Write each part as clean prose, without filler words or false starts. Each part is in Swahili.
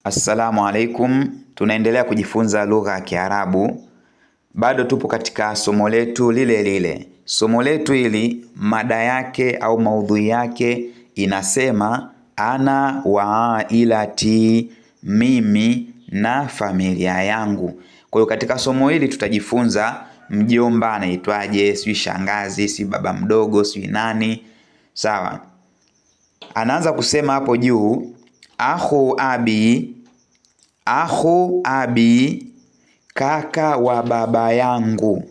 Assalamu alaikum. Tunaendelea kujifunza lugha ya Kiarabu, bado tupo katika somo letu lile lile. Somo letu hili mada yake au maudhui yake inasema ana wa ailati, mimi na familia yangu. Kwa hiyo katika somo hili tutajifunza mjomba anaitwaje, sijui shangazi, sijui baba mdogo, sijui nani. Sawa, anaanza kusema hapo juu akhu abi, akhu abi, kaka wa baba yangu,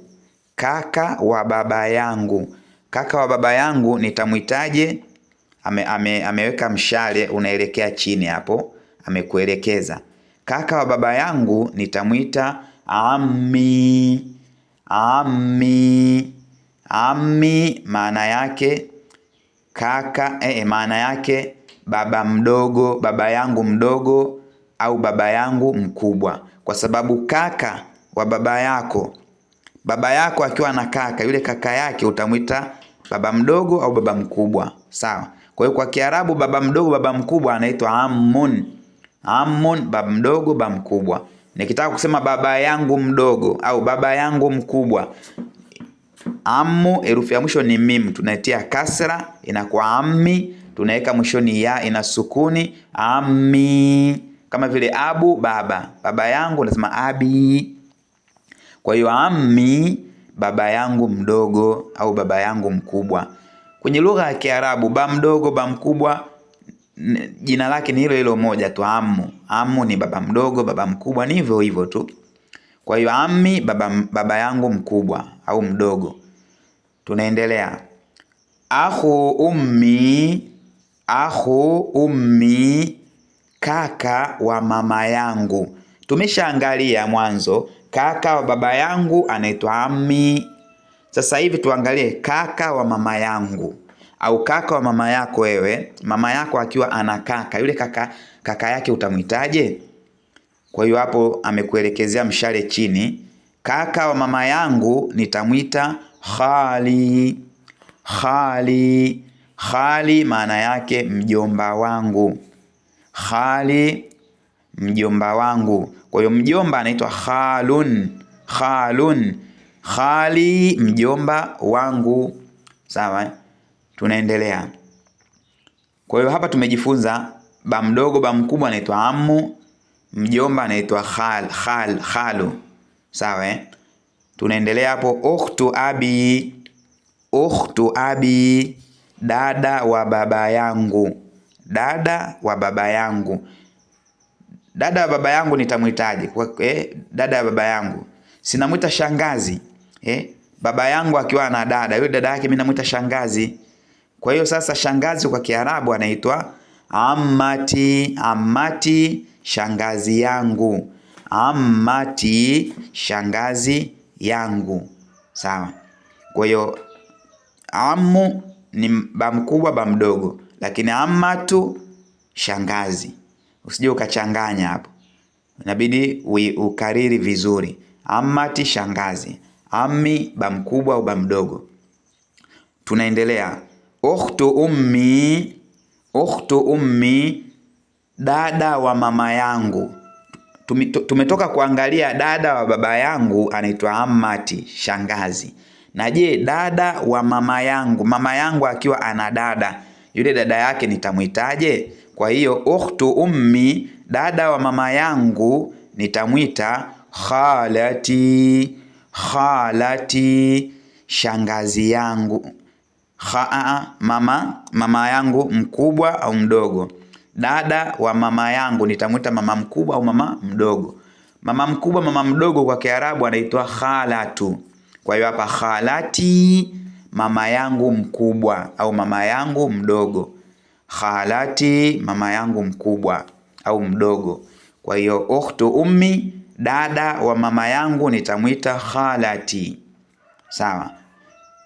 kaka wa baba yangu, kaka wa baba yangu nitamwitaje? Ameweka mshale unaelekea chini hapo, amekuelekeza. Kaka wa baba yangu nitamwita ammi, ammi, ammi. Maana yake kaka, maana yake baba mdogo, baba yangu mdogo au baba yangu mkubwa, kwa sababu kaka wa baba yako, baba yako akiwa na kaka, yule kaka yake utamwita baba mdogo au baba mkubwa, sawa? Kwa hiyo kwa Kiarabu baba mdogo, baba mkubwa anaitwa ammun. Ammun, baba mdogo, baba mkubwa. Nikitaka kusema baba yangu mdogo au baba yangu mkubwa, ammu, herufi ya mwisho ni mim, tunaitia kasra, inakuwa ammi, tunaweka mwishoni ya, ina sukuni, ammi. Kama vile abu, baba, baba yangu nasema abi. Kwa hiyo ammi, baba yangu mdogo au baba yangu mkubwa. Kwenye lugha ya Kiarabu ba mdogo, ba mkubwa, jina lake ni hilo hilo moja tu, ammu. Ammu ni baba mdogo, baba mkubwa, ni hivyo hivyo tu. Kwa hiyo ammi, baba yangu mkubwa au mdogo. Tunaendelea. Akhu ummi, akhu ummi, kaka wa mama yangu. Tumeshaangalia mwanzo kaka wa baba yangu anaitwa ammi. Sasa hivi tuangalie kaka wa mama yangu au kaka wa mama yako wewe. Mama yako akiwa ana kaka, yule kaka yake utamwitaje? Kwa hiyo hapo amekuelekezea mshale chini. Kaka wa mama yangu nitamwita khali. Khali, khali maana yake mjomba wangu. Khali, mjomba wangu. Kwa hiyo mjomba anaitwa khalun, khalun. Khali, mjomba wangu. Sawa, tunaendelea. Kwa hiyo hapa tumejifunza ba mdogo, ba mkubwa anaitwa ammu, mjomba anaitwa khal, khal, khalu. Sawa, Tunaendelea hapo. Ukhtu abi, ukhtu abi, dada wa baba yangu, dada wa baba yangu. Dada wa baba yangu nitamwitaje? Dada wa baba yangu sinamwita shangazi. Baba yangu akiwa na dada, yule dada yake mimi namwita shangazi. Kwa hiyo sasa shangazi kwa Kiarabu anaitwa ammati, ammati, shangazi yangu, ammati, shangazi yangu. Sawa. Kwa hiyo ammu ni ba mkubwa, ba mdogo, lakini ammatu shangazi. Usije ukachanganya hapo, inabidi ukariri vizuri. Ammati shangazi, ammi ba mkubwa au ba mdogo. Tunaendelea. Ukhtu ummi, ukhtu ummi, dada wa mama yangu. Tumetoka kuangalia dada wa baba yangu anaitwa ammati, shangazi. Na je, dada wa mama yangu, mama yangu akiwa ana dada, yule dada yake nitamwitaje? Kwa hiyo ukhtu ummi, dada wa mama yangu nitamwita khalati, khalati, shangazi yangu. Mama yangu mkubwa au mdogo. Dada wa mama yangu nitamwita mama mkubwa au mama mdogo. Mama mkubwa, mama mdogo kwa Kiarabu anaitwa khalatu. Kwa hiyo hapa khalati, mama yangu mkubwa au mama yangu mdogo. Khalati, mama yangu mkubwa au mdogo. Kwa hiyo ukhtu ummi, dada wa mama yangu nitamwita khalati. Sawa.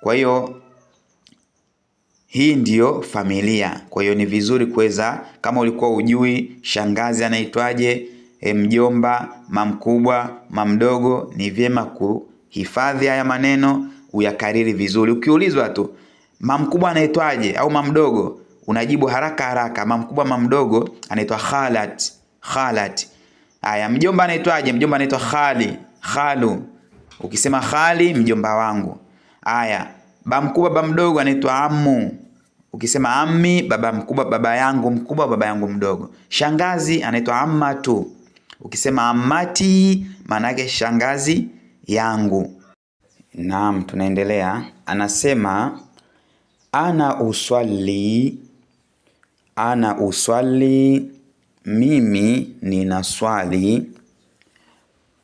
Kwa hiyo hii ndiyo familia. Kwa hiyo ni vizuri kuweza, kama ulikuwa ujui shangazi anaitwaje, mjomba, mamkubwa, mamdogo, ni vyema kuhifadhi haya maneno, uyakariri vizuri. Ukiulizwa tu mamkubwa anaitwaje au mamdogo, unajibu haraka haraka, mamkubwa mamdogo anaitwa khalat. Khalati. Aya, mjomba anaitwaje? Mjomba anaitwa khali, khalu. Ukisema khali, mjomba wangu. Aya, ba mkubwa ba mdogo anaitwa ammu. Ukisema ammi, baba mkubwa, baba yangu mkubwa, baba yangu mdogo. Shangazi anaitwa ammatu. Ukisema ammati, maana yake shangazi yangu. Naam, tunaendelea. Anasema ana uswali, ana uswali, mimi ninaswali,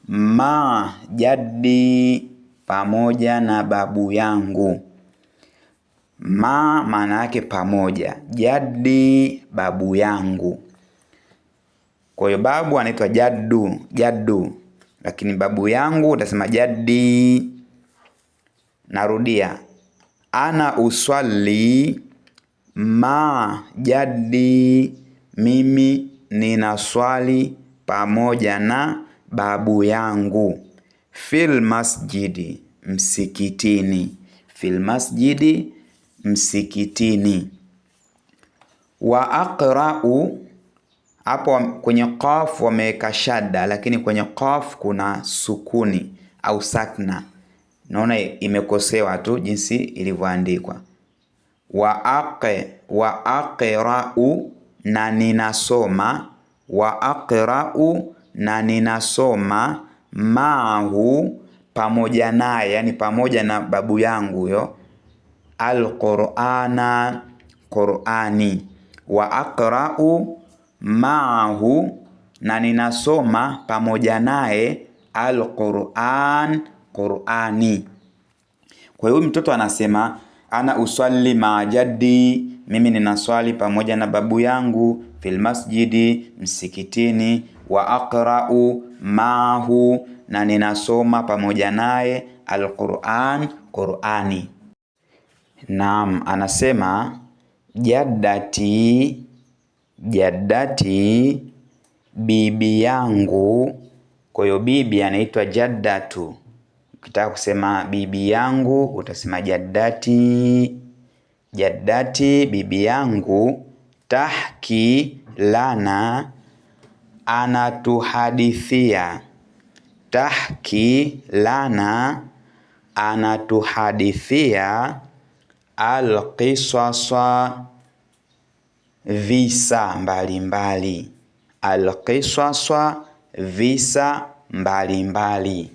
ma jadi, pamoja na babu yangu. Ma maana yake pamoja, jadi babu yangu. Kwa hiyo babu anaitwa jaddu, jaddu, lakini babu yangu utasema jadi. Narudia, ana uswali ma jadi, mimi ninaswali pamoja na babu yangu. Fil masjidi, msikitini. Fil masjidi, msikitini. Wa aqra'u, hapo kwenye qaf wameweka shadda, lakini kwenye qaf kuna sukuni au sakna. Naona imekosewa tu jinsi ilivyoandikwa. Wa aqra'u, na ninasoma. Wa aqra'u, na ninasoma. Ma'ahu, pamoja naye, yani pamoja na babu yangu huyo. Al-Qur'ana, Qur'ani. Wa aqra'u ma'ahu, na ninasoma pamoja naye. Al-Qur'an, Qur'ani. Kwa hiyo mtoto anasema ana uswali ma jaddi, mimi ninaswali pamoja na babu yangu. Fil masjidi, msikitini. Wa aqra'u ma'ahu, na ninasoma pamoja naye. Al-Qur'an, Qur'ani. Naam, anasema jaddati, jaddati, bibi yangu. Kwa hiyo bibi anaitwa jaddatu. Ukitaka kusema bibi yangu utasema jaddati. Jaddati, bibi yangu. Tahki lana, anatuhadithia. Tahki lana, anatuhadithia. Alqisasa, visa mbalimbali. Alqisasa, visa mbalimbali.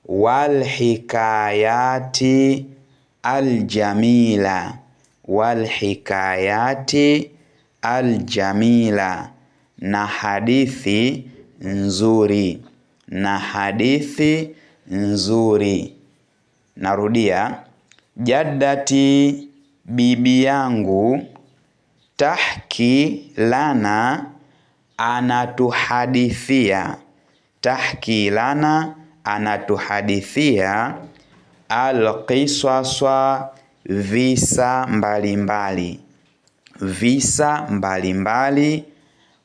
Walhikayati aljamila, walhikayati aljamila, na hadithi nzuri, na hadithi nzuri. Narudia, jaddati, bibi yangu. Tahki lana, anatuhadithia. Tahki lana, anatuhadithia. Alqisasa, visa mbalimbali, visa mbalimbali.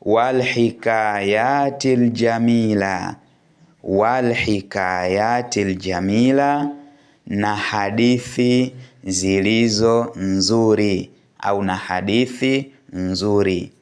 Walhikayatil jamila, walhikayatil jamila, na hadithi zilizo nzuri, au na hadithi nzuri.